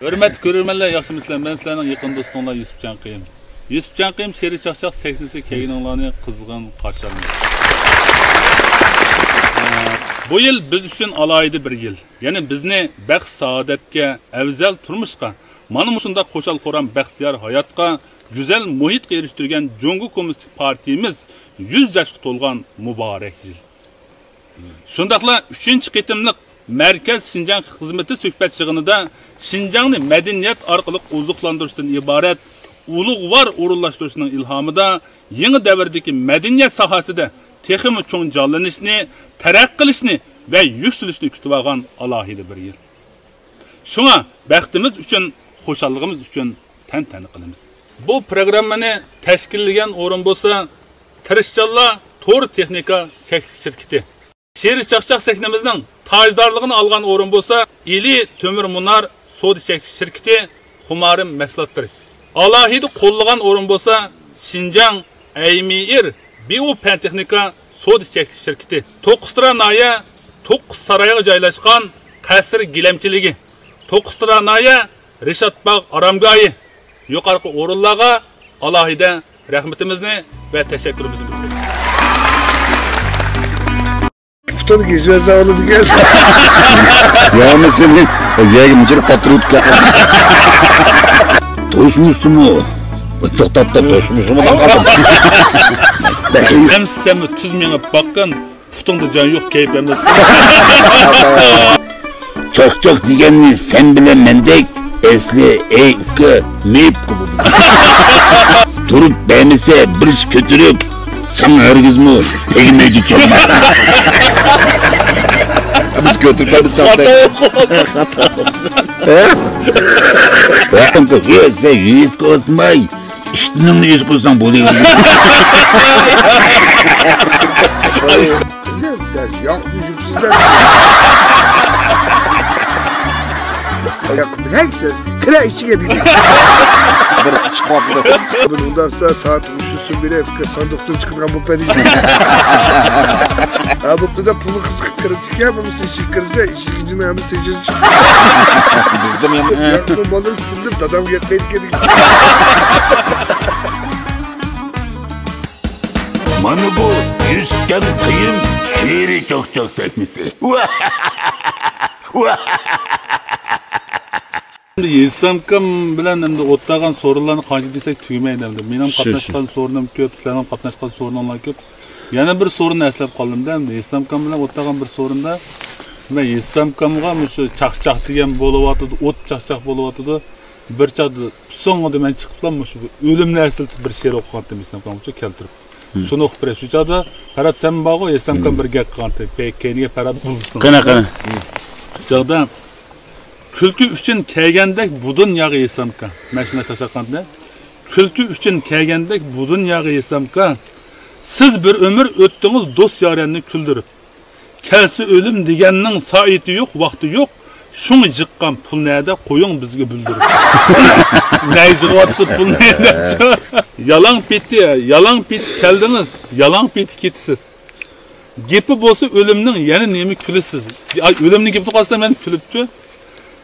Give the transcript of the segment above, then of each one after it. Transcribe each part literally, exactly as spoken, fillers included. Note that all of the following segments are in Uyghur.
ھۆرمەتلىك كۆرۈرمەنلەر، ياخشىمۇسىلەر؟ مەن سىلەرنىڭ يېقىن دوستۇڭلار يۈسۈپجان قېيۇم. يۈسۈپجان قېيۇم شېئىرىي چاقچاق سەھنىسىگە كەلگىنىڭلارنى قىزغىن قارشى ئالىمەن. بۇ يىل بىز ئۈچۈن ئالاھىدە بىر يىل. يەنى بىزنى بەخت-سائادەتكە، ئەۋزەل تۇرمۇشقا، مانا مۇشۇنداق خۇشال-خۇرام، بەختىيار ھاياتقا، گۈزەل مۇھىتقا ئېرىشتۈرگەن جۇڭگو كوممۇنىستىك پارتىيىمىز يۈز ياشقا تولغان مۇبارەك يىل. شۇنداقلا ئۈچىنچى قېتىملىق مەركەز شىنجاڭ خىزمىتى سۆھبەت يىغىنىدا شىنجاڭنى مەدەنىيەت ئارقىلىق ئوزۇقلاندۇرۇشتىن ئىبارەت ئۇلۇغۋار ئورۇنلاشتۇرۇشنىڭ ئىلھامىدا يېڭى دەۋردىكى مەدەنىيەت ساھەسىدە تېخىمۇ چوڭ جانلىنىشنى، تەرەققىي قىلىشنى ۋە يۈكسىلىشنى كۈتۈۋالغان ئالاھىدە بىر يىل. شۇڭا بەختىمىز ئۈچۈن، خۇشاللىقىمىز ئۈچۈن تەنتەنە قىلىمىز. بۇ پروگراممىنى تەشكىللىگەن ئورۇن بولسا، تىرىشچانلار تور تېخنىكا چەكلىك شىركىتى. شېئىرىي چاقچاق سەھنىمىزنىڭ تاجدارلىقىنى ئالغان ئورۇن بولسا، ئىلى تۆمۈر مۇنار سودا چەكلىك شىركىتى، خۇمارىم مەھسۇلاتلىرى. ئالاھىدە قوللىغان ئورۇن بولسا، شىنجاڭ ئەيمىئىر بىئۇ پەن تېخنىكا سودا چەكلىك شىركىتى. توققۇزتارا ناھىيە توققۇز سارايغا جايلاشقان قەسىر گىلەمچىلىكى. توققۇزتارا ناھىيە رىشات باغ ئارامگاھى. يۇقىرىقى ئورۇنلارغا ئالاھىدە رەھمىتىمىزنى ۋە تەشەككۈرىمىزنى بىلدۈرىمىز. پۇتىنى كېسىۋەتسە بولىدىكەن. يا، مەن سېنى يەرگە مۇنچىلىك قاتتىق ئۇرۇپ كەتتىم. توشمىسىمۇ؟ توختاپ، توختاپ، توشمىسىمۇ؟ سەن، سەنمۇ تۈز مېڭىپ باققىن. پۇتۇڭدا جان يوق، كەيپ ئەمەس. چوق-چوق دېگەننى سەن بىلەن مەندەك ئەسلى، ئەي ئۇكا، مېيىپ قىلىدۇ. تۇرۇپ بەرمىسە بىرسى كۆتۈرۈپ، ساڭا ھەرگىزمۇ تەگمەيدۇ، چوقما. بىز كۆتۈرۈپ بەرمىسەك. خاتا. ھە؟ سەن ھېس قىلماي، ئىشتىنىڭنى ئېچىپ قويساڭ بولۇۋېرىدۇ. قىزىم، سەن ياق يۈزۈكسىزلەر. ئاياق بىلەن سۆز، كىرە ئىچىگە دېدى. بىر چىقىۋاپتۇ. بۇنىڭدا سائەت ئۈچ يۈز سوم بېرىپ، ساندۇقتىن چىقىدىغان بولۇپ بەردى. ھە، بوپتۇ-دە، پۇلنى قىسقىپ كىرىپتىكەن، بولمىسا ئىشىك كىرسە، ئىشىك ئىچىنى ھەممىسى تېشىپ چىقتى. بىزدىمۇ يامان. ياقمۇ بالىلار چۈشۈندۈم، دادامغا گەپ قىلىدىكەن. مانا بۇ يۈسۈپجان قېيۇم شېئىرىي چاقچاق سەھنىسى. ئەمدى ھېسامكام بىلەن ئەمدى ئوتتۇرىغان سورۇنلارنى قانچە دېسەك تۈگىمەيدۇ ئەمدى. مېنىڭ شۇ، شۇ. قاتناشقان سورۇنۇم كۆپ، سىلەرنىڭ قاتناشقان سورۇنۇڭلار كۆپ. يەنە بىر سورۇننى ئەسلەپ قالدىم-دە ئەمدى. ھېسامكام بىلەن ئوتتۇرىغان بىر سورۇندا مەن ھېسامكامغا مۇشۇ چاقچاق دېگەن بولۇۋاتىدۇ، ئوت چاقچاق بولۇۋاتىدۇ. بىر چاغدا سوڭىدا مەن چىقىپلا مۇشۇ ئۆلۈمنى ئەسلىتىپ بىر شېئىر ئوقۇغانتىم، ھېسامكامغىچۇ كەلتۈرۈپ. شۇنى ئوقۇپ بېرەي. شۇ چاغدا پەرھات سەنمۇ بارغۇ، ھېسامكام بىر گەپ قىلغانتى. كەينىگە پەرھات بولسۇن. قېنى، قېنى. شۇ چاغدا كۈلكە ئۈچۈن كەلگەندەك بۇ دۇنياغا ھېسامكا. مەن شۇنداق چاقچاققانتىم. كۈلكە ئۈچۈن كەلگەندەك بۇ دۇنياغا ھېسامكا. سىز بىر ئۆمۈر ئۆتتىڭىز دوست يارەننى كۈلدۈرۈپ. كەلسە ئۆلۈم دېگەننىڭ سائىتى يوق، ۋاقتى يوق. شۇڭا يىغقان پۇل نەدە؟ قويۇڭ بىزگە بىلدۈرۈپ. نەگە يىغىۋاتىسىز پۇلنى دەپچۇ. يالاڭ پېتى، يالاڭ پېتى كەلدىڭىز، يالاڭ پېتى كېتىسىز. گېپى بولسا ئۆلۈمنىڭ، يەنە نېمە كۈلىسىز؟ ئاي، ئۆلۈمنىڭ گېپىنى قىلسام يەنە كۈلۈپچۇ.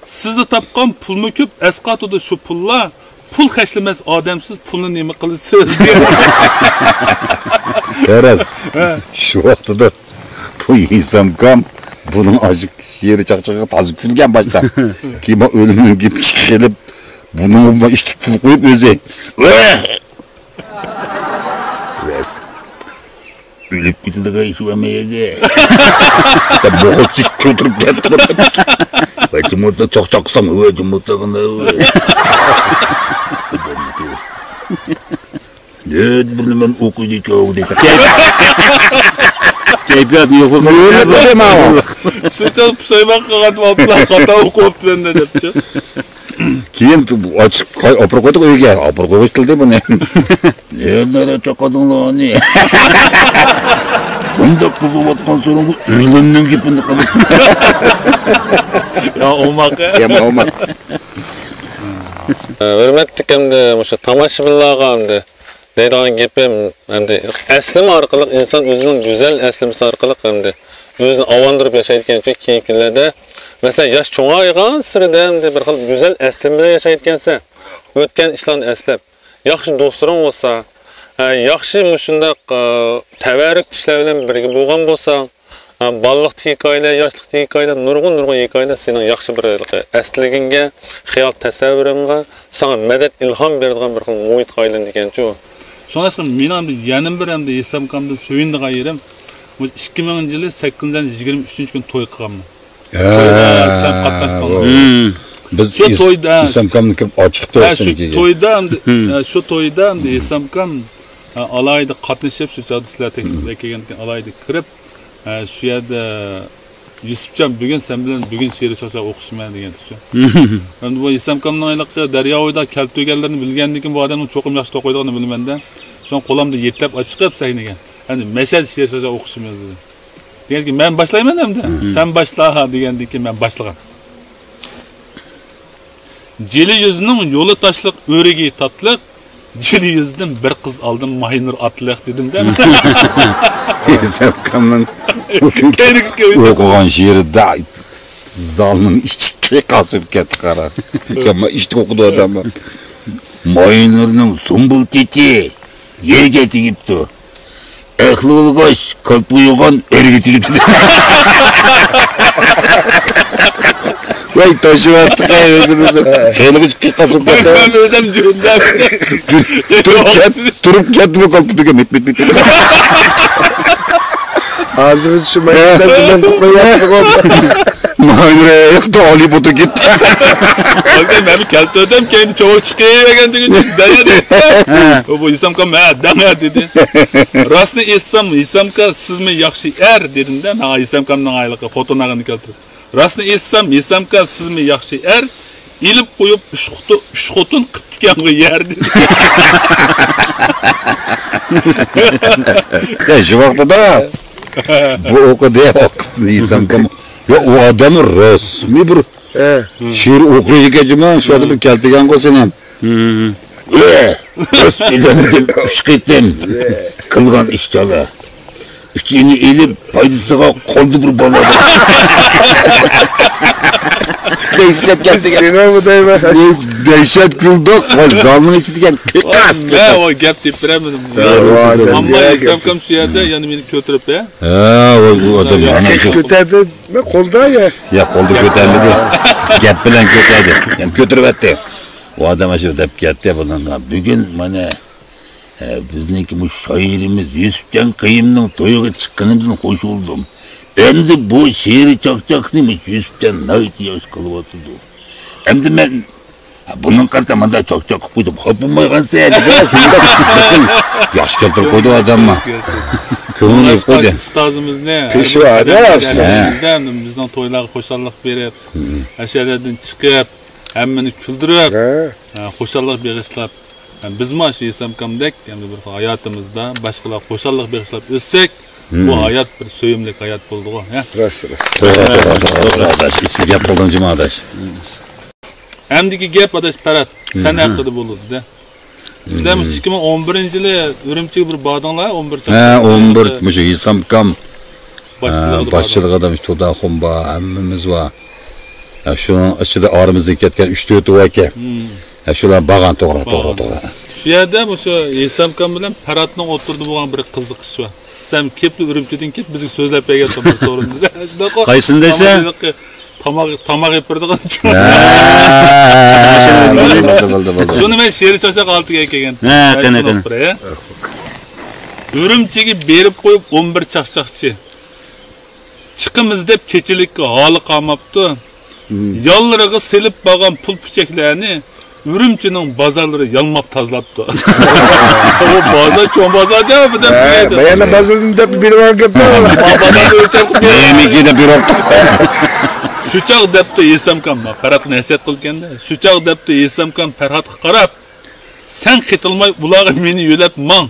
سىزدە تاپقان پۇلمۇ كۆپ، ئەسقاتىدۇ شۇ پۇللار. پۇل خەجلىمەس ئادەمسىز، پۇلنى نېمە قىلىسىز؟ راست. ھە. شۇ ۋاقتىدا بۇ ھېسامكام بۇنىڭ ئاشۇ شېئىرىي چاقچىقىغا تازا كۈلگەن باشتا. كېيىن ئۆلۈمنىڭ گېپى چىقىپ قېلىپ، بۇنىڭغا ئىشتىن پۇل قويۇپ ئۆزى. ئۆلۈپ كېتىدىغان ئىش بارمۇ يەردە؟ دەپ بوغۇزچە كۆتۈرۈپ كەتتى. ۋاي، جىم بولسا چاقچاق قىلسام، ۋاي، جىم بولسا قانداق، ۋاي. نۆۋەت بىرنى مەن ئوقۇيدىكەن، دېدى. كەيپىياتنى يوقىتىپ. نۆۋەت پۇشايمان. شۇنچىلىك پۇشايمان قىلغان ۋاقىتلار خاتا ئوقۇۋاپتىمەن دەپچۇ. كېيىن ئاچىپ ئاپىرىپ قويدۇق ئۆيگە. ئاپىرىپ قويغۇچ قىلدى بۇنى. نېرىنى چاقادىڭلارنى. بۇنداق قىزىۋاتقان سورۇنغا ئۆلۈمنىڭ گېپىنى قىلىپ. يا ئوماق. يا ئوماق. ھۆرمەتلىك ئەمدى مۇشۇ تاماشىبىنلارغا ئەمدى دەيدىغان گېپىم، ئەمدى ئەسلىمە ئارقىلىق ئىنسان ئۆزىنىڭ گۈزەل ئەسلىمىسى ئارقىلىق ئەمدى ئۆزىنى ئاۋاندۇرۇپ ياشايدىكەنچۇ كېيىنكى كۈنلەردە. مەسىلەن، ياش چوڭايغانسېرى دەمدە بىر خىل گۈزەل ئەسلىمىلەر ياشايدىكەنسەن. ئۆتكەن ئىشلارنى ئەسلەپ، ياخشى دوستلىرىڭ بولسا، ھە، ياخشى مۇشۇنداق، ئە، تەۋەررۈك كىشىلەر بىلەن بىرگە بولغان بولساڭ، ھە، بالىلىقتىكى ھېكايىلەر، ياشلىقتىكى ھېكايىلەر، نۇرغۇن، نۇرغۇن ھېكايىلەر سېنىڭ ياخشى بىر ئەسلىگىڭگە، خىيال تەسەۋۋۇرۇڭغا، ساڭا مەدەت، ئىلھام بېرىدىغان بىر خىل مۇھىتقا ئايلىنىدىكەنچۇ. شۇڭلاشقا مېنىڭ يەنە بىر ئەمدى ھېسامكامدىن سۆيۈنىدىغان يېرىم، بۇ ئىككى مىڭىنچى يىلى سەككىزىنچى ئاينىڭ يىگىرمە ئۈچىنچى كۈنى توي قىلغانمەن. ھە، تويدا سىلەر قاتناشتىڭلار. ھىم. بىز شۇ ئىس-، تويدا، ئىسلام ئاكامنى كىرىپ ئاچىقتۇق ھە، شۇ سېنىڭكىگە. تويدا ئەمدى، ھىم. ھە، شۇ تويدا ئەمدى ئىسلام ئاكام، ھە، ئالاھىدە قاتنىشىپ، شۇ چاغدا سىلەر تەكلىپ قىلىپ كەلگەندىكىن ئالاھىدە كىرىپ، ھە، شۇ يەردە، «يۈسۈپجان، بۈگۈن سەن بىلەن بۈگۈن شېئىر چاقچاق ئوقۇشىمەن» دېگەنتىچۇ. ئەمدى بۇ ئىسلام ئاكامنىڭ ھېلىقى دەريا بويىدا كەلتۈرگەنلىرىنى بىلگەندىن كېيىن بۇ ئادەمنىڭ چوقۇم ياخشى توقۇيدىغىنىنى بىلىمەن-دە. شۇڭا قولۇمدا يېتەپ ئاچىقىپ سەھنىگە، ئەمدى مەشەدە شېئىر چاقچاق ئوقۇشىمىز دېدى. دېگەندىكىن، «مەن باشلايمەن ئەمدى.» «سەن باشلا» دېگەندىن كېيىن مەن باشلىغان. جىلى يۈزنىڭ يولى تاشلىق، ئۆرۈگى تاتلىق، جىلى يۈزدىن بىر قىز ئالدىم، ماھىنۇر ئاتلىق دېدىم-دە. ھېسام ئاكامنىڭ كەينىگە كەينىگە ئوقۇغان شېئىرىدا زالنىڭ ئىچى قىيقاسىپ كەتتى، قارا. ئىشتىك ئوقۇدى ئادەم. ماھىنۇرنىڭ سۇمبۇل چېچى يەرگە تېگىپتۇ. ئەقلى بولغاچ، كالپۇك يوغان ئەرگە تېگىپتۇ. ۋاي، توشۇۋەتتۇق ئەي ئۆزىمىزنى. خېلىغىچە قىيقاسىپ كەتتى. مەن ئۆزۈم جۈندەم. تۇرۇپ كەت، تۇرۇپ كەتتىمۇ كالپۇك تۈگەپ مىت، مىت، مىت، مىت. ھازىرغىچە شۇ مەيداندا بىلەن قويۇۋاتىدىغان. ماھىنۇر ئاياقتا ئالىپ ئولتۇرۇپ كەتتى. ئاكا، مەن كەلتۈردۈم، كەينىدە چوۋۇق چىقىۋەرگەندىكىن دەيدى. بۇ ھېسام ئاكام، «ھە، دەڭ، ھە» دېدى. راستنى ئېيتسام، ھېسام ئاكا، سىزمۇ ياخشى ئەر دېدىم-دە، ماڭا ھېسام ئاكامنىڭ ئايلىقى خوتۇن ئاغىنى كەلتۈرۈپ. راستنى ئېيتسام، ھېسام ئاكا، سىزمۇ ياخشى ئەر، ئېلىپ قويۇپ ئۈچ خوتۇن، ئۈچ خوتۇن قىپتىكەنغۇ يەر دېدى. يا، شۇ ۋاقتىدا بۇ ئوقۇدى، ئارقىسىدىن ھېسام ئاكام. يا، ئۇ ئادەم رەسمىي بىر ھە. شېئىر ئوقۇيدىكەن جۇمۇ، شۇ يەردە بىر كەلتۈرگەنغۇ سېنى. ھە، راست ئۆيلەندىم ئۈچ قېتىم. قىلغان ئىش چالا. ئۈچىنى ئېلىپ، پايدىسىغا قالدى بىر بالا. دەھشەت گەپ دېگەن. سېنىڭمۇ دەيمەن. دەھشەت كۈلدۇق. ۋاي، زالنىڭ ئىچىدىكەن قىيقاس، مەن قىيقاس. ۋاي، گەپ دەپ بېرەمدىم. ۋاي، ئەمما ھېسام ئاكام شۇ يەردە يەنە مېنى كۆتۈرۈپ، ھە. ھە، ۋاي، بۇ ئادەم يەنە شۇ. كۆتەردى. مەن قولدا يا. يا، قولدا كۆتەرمىدى. گەپ بىلەن كۆتەردى. يەنە كۆتۈرۈۋەتتى. ئۇ ئادەم ئاشۇ دەپ كەتتى بۇنىڭغا. بۈگۈن مانا، ئە، بىزنىڭكى مۇشۇ شائىرىمىز يۈسۈپجان قېيۇمنىڭ تويىغا چىققىنىمدىن خوش بولدۇم. ئەمدى بۇ شېئىر چاقچاقنى مۇشۇ يۈسۈپجان ناھايىتى ياخشى قىلىۋاتىدۇ. ئەمدى مەن، ھە، بۇنىڭ قارىسا مانداق چاقچاق قىلىپ قويدۇم، خاپا بولمايغانسەن دېگەن شۇنداق ياخشى كەلتۈرۈپ قويدى ئادەممۇ. كۆڭلۈم يېرىپ قويدى. ئۇستازىمىزنى، پېشۋا، ھە. بىزنىڭ تويلارغا خۇشاللىق بېرىپ، ئەشەدەردىن چىقىپ، ھەممىنى كۈلدۈرۈپ، ھە. ھە، خۇشاللىق بېغىشلاپ، ھە، بىزمۇ شۇ ھېسام ئاكامدەك، يەنە بىر ھاياتىمىزدا باشقىلارغا خۇشاللىق بېغىشلاپ ئۆتسەك، بۇ ھايات بىر سۆيۈملۈك ھايات بولىدىغۇ، ھە؟ راست، راست. توغرا، توغرا، توغرا، توغرا، ئاداش. ئېسىل گەپ قىلدىڭ جۇمۇ، ئاداش. ئەمدىكى گەپ، ئاداش، پەرھات، سەن ھەققىدە بولىدۇ-دە. سىلەر مۇشۇ ئىككى مىڭ ئون بىرىنچى يىلى ئۈرۈمچىگە بىر باردىڭلار، ئون بىر ھە، ئون بىر، مۇشۇ ھېسام ئاكام باشچىلىقىدا، باشچىلىقىدا مۇشۇ تۇرداخۇن بار، ھەممىمىز بار. ھە، شۇنىڭ ئىچىدە ئارىمىزدىن كەتكەن ئۈچ تۆتى باركەن. ھە، شۇلار بارغان، توغرا، توغرا، توغرا. شۇ يەردە مۇشۇ ھېسام ئاكام بىلەن پەرھاتنىڭ ئوتتۇرىدا بولغان بىر قىزىقىش بار. سەن كېلىپلا ئۈرۈمچىدىن كېلىپ بىزگە سۆزلەپ بەرگەنسەن بىر سورۇندا. شۇنداققۇ؟ قايسىنى دەيسەن؟ تاماق، تاماق ئېلىپ بېرىدىغان. ھە، بولدى، بولدى، بولدى. شۇنى مەن شېئىر چاقچاق ھالىتىگە كەلگەن. ھە، قېنى، قېنى. ئۈرۈمچىگە بېرىپ قويۇپ ئون بىر چاقچاقچى. چىقىمىز دەپ كېچىلىككە ھالى قالماپتۇ. يانلىرىغا سېلىپ بارغان پۇل پۈچەكلەرنى ئۈرۈمچىنىڭ بازارلىرى يالماپ تازىلاپتۇ. ئۇ بازار چوڭ بازار دە، بۇ دەپ ھە، تۈگەيدۇ. بايانلا بازاردىن دەپ بېرىۋالغان گەپلەر. بازارنى ئۆلچەپ قىلىپ بېرىۋالغان. يېمىكى دەپ بېرىۋاپتۇ. شۇ چاغ دەپتۇ ھېسامكام، پەرھاتقا نەسىھەت قىلىدىكەن-دە. شۇ چاغ دەپتۇ ھېسامكام پەرھاتقا قاراپ، سەن قېتىلماي ئۇلارغا مېنى يۆلەپ ماڭ.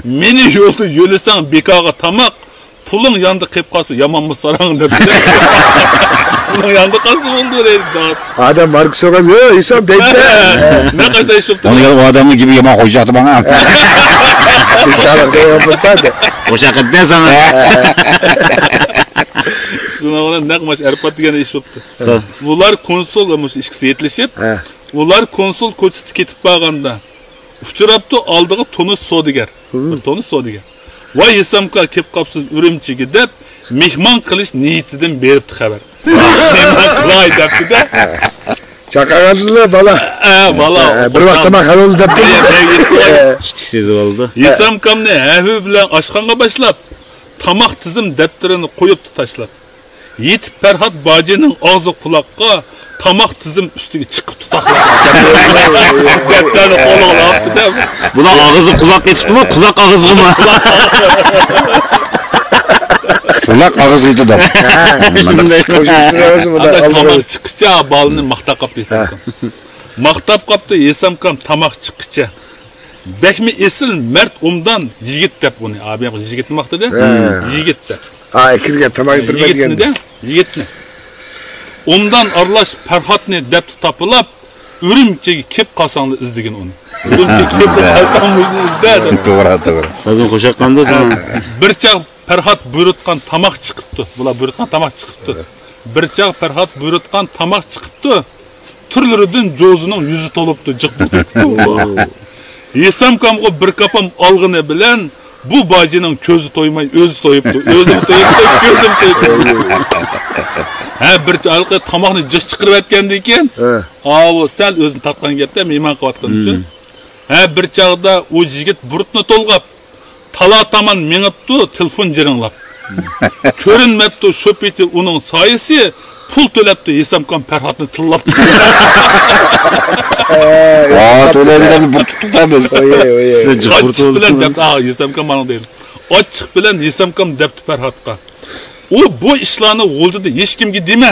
مېنى يولدا يۆلىسەڭ بىكارغا تاماق، پۇلۇڭ ياندا قېلىپ قالسا يامانمۇ ساراڭ دەپتۇ. پۇلۇڭ ياندا قالسا بولدى دەيدۇ. ئادەم ماركا سورىغان، يو، ھېسام دەيدۇ. مەن قاچتا ئىشلىپ ئۇنى ئۇ ئادەمنىڭ گېپى يامان خوشاقتى ماڭا. بىچارە دەيۋاتمىسا دە. خوشاق ئەتتى ساڭا. نەق ماش ئەرپات دېگەن ئىش بوپتۇ. ھە. بۇلار كونسۇل، مۇشۇ ئىككىسى ھېيتلىشىپ، ھە. بۇلار كونسۇل كوچىسىدا كېتىپ بارغاندا ئۇچراپتۇ ئالدىغا تونۇش سودىگەر. ھىم. بىر تونۇش سودىگەر. ۋاي ھېسامكا كېلىپ قاپسىز ئۈرۈمچىگە دەپ، مېھمان قىلىش نىيىتىدىن بېرىپتۇ خەۋەر. مېھمان قىلاي دەپتۇ-دە. چاقىرغاندىلا بالا. ھە، بالا. ھە، بىر ۋاق تاماق ھەل بولدى دەپتۇ. ھە، ھە، ھە. ئىشتىك سېزىۋالدى. ھېسامكامنى ھەۋە بىلەن ئاشخانىغا باشلاپ، تاماق تىزىم دەپتىرىنى قويۇپتۇ تاشلاپ. يېتىپ پەرھات باجىنىڭ ئاغزى قۇلاققا، تاماق تىزىم ئۈستىگە چىقىپتۇ تاقلاپ. دەپتەرنى قولىغا ئاپتۇ-دە. بۇلار ئاغزى قۇلاق ئېتىپتىمۇ، قۇلاق ئاغزىغىمۇ؟ قۇلاق ئاغزىغا يېتىدۇ. ھە. مۇنداق. ئاداش، تاماق چىققىچە بالىنى ماختاپ قاپتۇ ھېسامكام. ماختاپ قاپتۇ ھېسامكام تاماق چىققىچە. بەكمۇ ئېسىل، مەرد، ئومدان يىگىت دەپ ئۇنى. ئا، بۇ ياققا يىگىتنى ماختىدى. ھە. يىگىت دەپ. ئا، كىرگەن تاماق يېپىرمەيدىكەن. يىگىتنى. ئومدان ئارىلاش پەرھاتنى دەپتۇ تاپىلاپ، ئۈرۈمچىگە كېلىپ قالساڭلا ئىزدىگىن ئۇنى. ئۈرۈمچىگە كېلىپ قالساڭ مۇشۇنى ئىزدە دەپ. توغرا، توغرا. لازىم خوش ياققاندا ساڭا. بىر چاغ پەرھات بۇيرۇتقان تاماق چىقىپتۇ. بۇلار بۇيرۇتقان تاماق چىقىپتۇ. بىر چاغ پەرھات بۇيرۇتقان تاماق چىقىپتۇ. تۈرلىرىدىن جوزىنىڭ يۈزى تولۇپتۇ، جىق بۇتۇپتۇ. ھېسامكامغا بىر كاپام ئالغىنى بىلەن بۇ باجىنىڭ كۆزى تويماي، ئۆزى تويۇپتۇ. ئۆزىمۇ تويۇپتۇ، كۆزىمۇ تويۇپتۇ. ھە، بىر چا-، ھېلىقى تاماقنى جىق چىقىرىۋەتكەندىن كېيىن، ھە. ئاۋۇ سەل ئۆزىنى تارتقان گەپتە، مېھمان قىلىۋاتقان ئۈچۈن. ھە، بىر چاغدا ئۇ يىگىت بۇرۇتنى تولغاپ، تالا تامان مېڭىپتۇ تېلېفون جىرىڭلاپ. كۆرۈنمەپتۇ شۇ پېتى ئۇنىڭ سايىسى، پۇل تۆلەپتۇ ھېسامكام پەرھاتنى تىللاپتۇ. ۋا، تۆلەيدىغان بىر تۇتۇق بىز. ئاچچىق بىلەن دەپتۇ، ئا، ھېسامكام مانا دەيدۇ. ئاچچىق بىلەن ھېسامكام دەپتۇ پەرھاتقا. ئۇ بۇ ئىشلارنى غۇلجىدا ھېچكىمگە دېمە.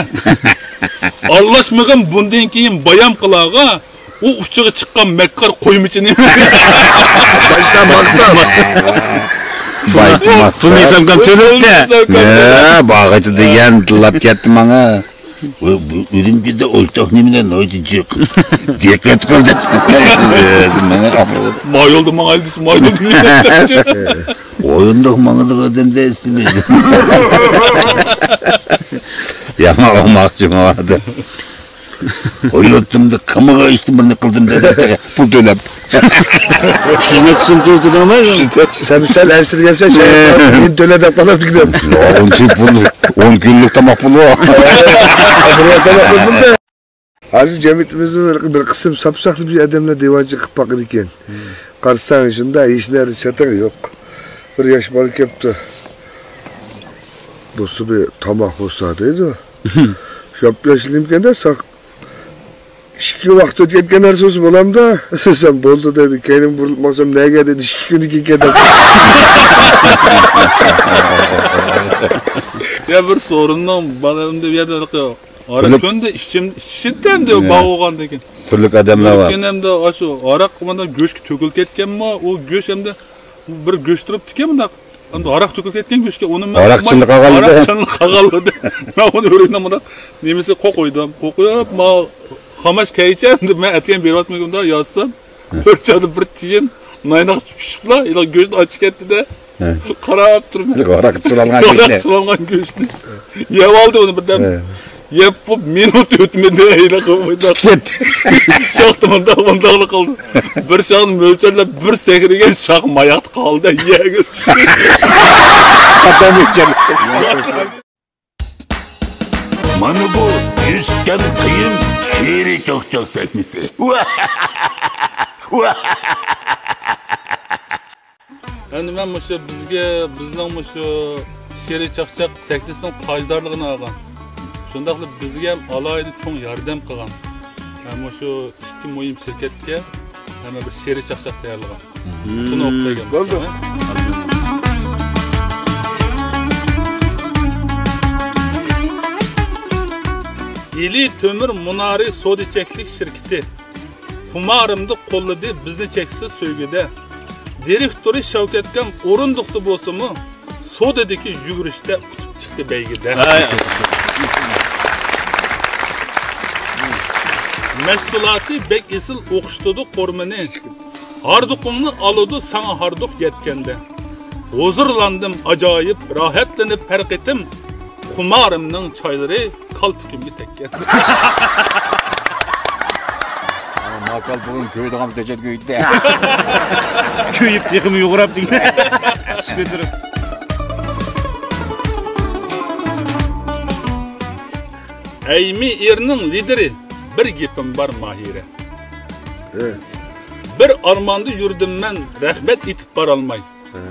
ئارىلاشمىغىن بۇندىن كېيىن بايام قىلاغا، ئۇ ئۇچىغا چىققان مەككار قويمىچىنى. باشتا ماختاپ. بايتماق. پۇلنى ھېسابكام تۆلەپتە. ھە، باغىچى دېگەن تىللاپ كەتتى ماڭا. بۇ، بۇ ئۈرۈمچىدە ئويتاق نېمىلەر ناھايىتى جىق. دىققەت قىل دەپ. ئۆزى ماڭا. ما يولدا ماڭايلى دېسە، ما يولدا مېڭىپ. ئويۇنداق ماڭىدىغان ئادەم دەيسىلى. يامان ئوڭماقچى ماڭا دەپ. ئويۇتتۇمدى، قىمىغا ئىشتىمىرنى قىلدىم دەپ، پۇل تۆلەپ. سىز نەچچە سوم تۆلىدىڭىز؟ سەن سەل ئەنسىرىگەنسەن، شايىت مېنى تۆلە دەپ قالاتتىكىن. يا، ئۇنچە پۇل، ئون كۈنلۈك تاماق پۇلى. بىر تاماق پۇلى. ھازىر جەمئىيىتىمىزدە بىر، بىر قىسىم ساپساقلا بىر ئادەملەر دىۋانچىلىق قىلىپ باقىدىكەن. قارىساڭ، شۇنداق ھېچنەرسە چاتاق يوق. بىر ياش بالا كەپتۇ. بولسا بىر تاماق بولسا دەيدۇ. ياپياش نېمىكەن-دە، ساق. ئىككى ۋاقىت ئۆتۈپ كەتكەن نەرسە بولسا بولامدا؟ دېسەم، بولدى دەيدۇ. كەينىمگە بۇرۇلۇپ ماڭسام، نەگە دەيدۇ، ئىككى كۈندىن كېيىن كەلدى. يا بىر سورۇننىڭ بالامدا يەردە ھاراق كۆندى، ئىچىم، ئىچىدەمدە باغ بولغاندىن كېيىن. تۈرلۈك ئادەملەر بار. كېيىن ئەمدى ئاشۇ ھاراق مانا گۆشكە تۆكۈلۈپ كەتكەنمۇ، ئۇ گۆش ئەمدى بىر گۆش تۇرۇپتىكەن مۇنداق. ئەمدى ھاراق تۆكۈلۈپ كەتكەن گۆشكە ئۇنى مەن ھاراق چىلىنى قالغانلىدى. ھاراق چىلىنى قالغانلىدى. مەن ئۇنى ئۆرۈكنىڭ مۇنداق نېمىسى قوقۇيدۇم. قوقۇيۇپ، ما خاماش كەيچە ئەمدى مەن ئەتىگەن بېرىۋاتمىغىن يازسام، بىر چاغدا بىر تىيىن نايناق چۈشۈپلا، ھېلىقى گۆشنى ئاچىپ كەتتى-دە. ھە. قاراپ تۇرمەن. ھاراق چىلانغان گۆشنى. ھاراق چىلانغان گۆشنى. يەۋالدى ئۇنى بىردەم. ھە. يەپ بولۇپ مىنۇت ئۆتمىدى، ھېلىقى مۇنداق. شاختا مۇنداق، مۇنداقلا قالدى. بىر شاخنى مۆلچەرلەپ، بىر سەكرىگەن شاخ ماياقتا قالدى. يەرگە چۈشتى. مانا بۇ يۈسكەن قىيىن شېئىرىي چاقچاق سەھنىسى. ئەمدى مەن مۇشۇ بىزگە، بىزنىڭ مۇشۇ شېئىرىي چاقچاق سەھنىسىنىڭ تاجدارلىقىنى ئالغان. شۇنداقلا بىزگە ھەم ئالاھىدە چوڭ ياردەم قىلغان. ھەم مۇشۇ ئىككى مۇھىم شىركەتكە ھەممە بىر شېئىرىي چاقچاق تەييارلىغان. شۇنى ئوقۇپ بەرگەن بولدى. ئىلى تۆمۈر مۇنارى سودا چەكلىك شىركىتى خۇمارىمدا قوللىدى بىزنى چەكسىز سۆيگۈدە. دىرېكتورى شەۋكەتكام ئورۇندۇقتا بولسىمۇ، سودىدىكى يۈگۈرۈشتە ئۇتۇپ چىقتى بەيگىدە. ھەي. مەھسۇلاتى بەك ئېسىل ئوخشىتىدۇ قورۇمىنى. ھاردۇقۇڭنى ئالىدۇ ساڭا ھاردۇق يەتكەندە. ھۇزۇرلاندىم ئاجايىپ، راھەتلىنىپ ھەر قېتىم. خۇمارىمنىڭ چايلىرى كالپۇكۇمغا تەگكەن. ئانا، ما كالپۇكۇم كۆيىدىغان دەرىجىدە كۆيدى. كۆيۈپ تېخىمۇ يوغىناپ دېگەن. تۇز كۆتۈرۈپ. ئەيمى ئېرنىڭ لىدىرى، بىر گېپىم بار ماھىرە. ھە. بىر ئارماندا يۈردۈم مەن، رەھمەت ئېيتىپ بارالماي. ھە.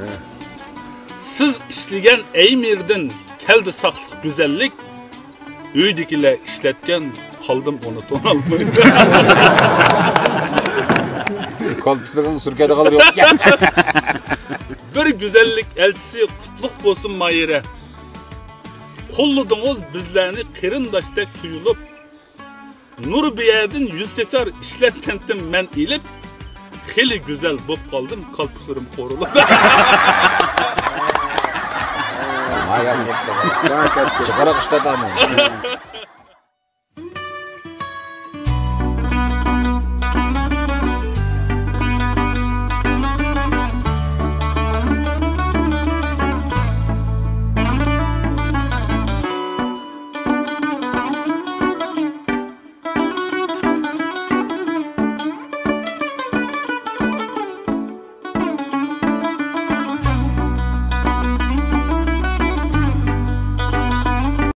سىز ئىشلىگەن ئەيمىردىن كەلدى ساقلىق گۈزەللىك، ئۆيدىكىلەر ئىشلەتكەن، قالدىم ئۇنى تونالماي. كالپۇكلىرىڭنى سۈركەيدىغانلىرى يوقكەن. بىر گۈزەللىك ئەلچىسى قۇتلۇق بولسۇن ماھىرە. قوللىدىڭىز بىزلەرنى قېرىنداشتەك تۇيۇلۇپ. نۇر بىيەدىن يۈز چېچەر ئىشلەتكەنتىم مەن ئېلىپ. خېلى گۈزەل بوپ قالدىم، كالپۇكلىرىم قورۇلۇپ. ھاي، چىقاراق ئىشلەت ئانى.